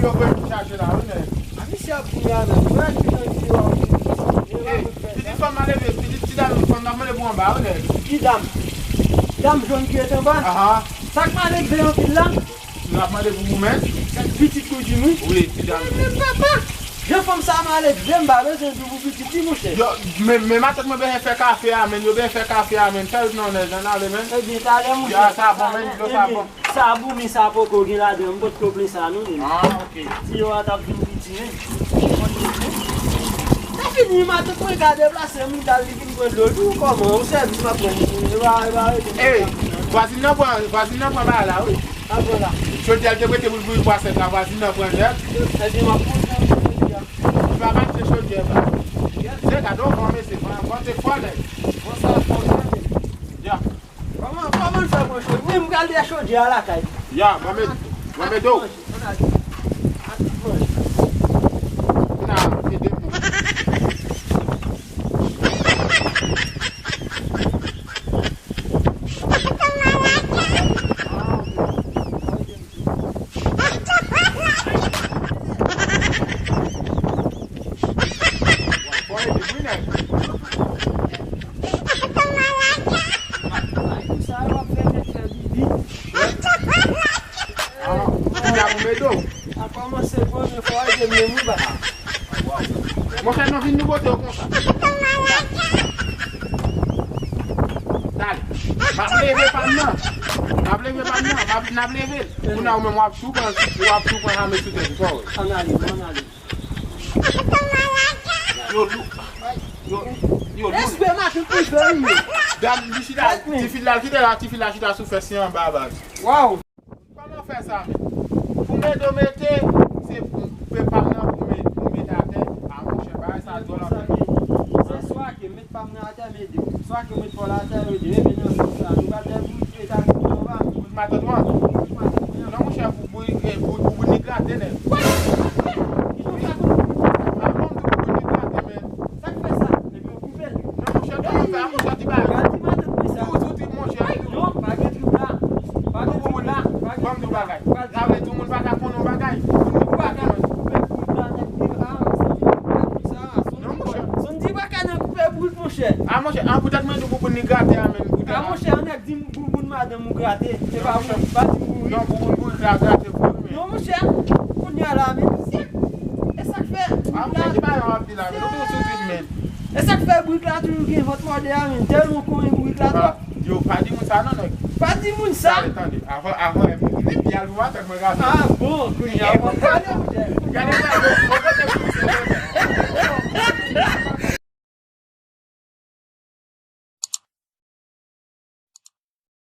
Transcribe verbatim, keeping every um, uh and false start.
Yo, mwen ki chache la, wi, nèg. A, misye ap boule avè m. Wè ki jan di yo ap boule. Ey, pitit fanm nan leve, pitit ti dam fanm nan mande pou anba, wi, nèg. Ki dam? Dam jòn ki ret anba? Aha. Sa k malelve anpil la? L ap mande pou goumen? Pitit kou di mwen. Wi, ti dam. Men papa, jan fanm sa malelve, m pa bezwen di pou pitit li, monchè. Yo, men, men matant mwen bezwen fè kafe a, men yo bezwen fè kafe a, men. Fè l non, nèg, ann ale, men. Ebyen, talè, monchè. Ya, sa bon, men, dlo sa bon. Sa boumi sa poko gen ladan, m potko plen sa non, men. Ah, ok. Tiyo a t ap vin piti, men. Sa fini, matant mwen ka deplase, m dal li vin pran dlo, tou kòman, ou sèvis m ap pran, e pa, e pa rete. Ey, vwazin nan pran, vwazin nan pran bagay la, wi. Apre la. Chodyè l te prete pou l bouyi pwa sèk la, vwazin nan pran nèt. Ebyen, m ap montre w chodyè a. Li pa mache chodyè, ba. Se gade yon van, mesye, van, van te fò, nèg. Bon, sa fò, sa, men. Ya. Kòman, kòman l fè pran chodyè? Wi, m pral dèyè chodyè a lakay. Ya, mwen met, mwen met dlo. Ann ale. Ann manje. N a ede moun. Fò ede wi nèg. Sa yo ap fè nèg fè bibi. Ah, kounye a pou m ede w. A kòmanse premye fwa ede m menm wi ba. Monchè, nou vin nou kote w konsa. Dale. M ap leve pa m nan. M ap leve pa m nan. M ap, n ap leve l. Kounye a ou menm w ap tou pran, w ap tou pran ame sou tèt ou, sa w wè. Ann ale, ann ale. Yo lou. Yo, yo lou. Respè matant mwen fè wi. Dam, li chita, tifi la, kite la, tifi la chita sou fès li anba baz. Waw. Kòman fè sa, men? Pou m ede w mete, se pou m koupe pa m nan pou m, pou m mete atè. A, monchè, bagay sa dwòl anpil. Se swa ke m met pa m nan atè, m ede w. Swa ke m met pa w la atè, m ede w. Ebyen, nan sans sa, nou pral fè bouyi, e ta ki pou anba. Bouyi matant ou an? Bouyi matant mwen an. Non, monchè, pou bouyi, e, pou, pou bouboun li grate, nèg. What? Ki jan w sa konn? A, bon, pou bouboun li grate, men. Sa k fè sa? Ebyen, w koupe l. Non, monchè, kòman fè a, monchè, ti bagay. Gad ti matant mwen sa. Toujou trip, monchè. Non, pa gen trip la. Pa gen trip la. Pa gen trip la. Ban m di w bagay. Sa vle di moun pa ka konnen yon bagay. Ou pa ka koupe bout la, nèg di, a, sa, sa, sa. Non, monchè. Sondy pa ka nan koupe bout, monchè. A, monchè, a, poutèt mwen di w pou bouboun li grate a, men, poutèt. A, monchè, yon nèg di m bouboun madanm ou grate. Se pa bouboun, pa di bouboun. Non, bouboun bourik la grate pou ou, men. Non, monchè, kounye a la, men, se, e sa k fè. A, monchè, ki bagay w ap di la, men, nou toujou sou trip, men. E sa k fè bourik la toujou gen vant mòde a, men, tèlman w konyen bourik la twòp. Yo, pa di moun sa non, nèg. Pa di moun sa. Tande, tande. Avan, avan, epi al pou matant mwen gade. A bon, kounye a w ap pale, monchè. Gade, gade.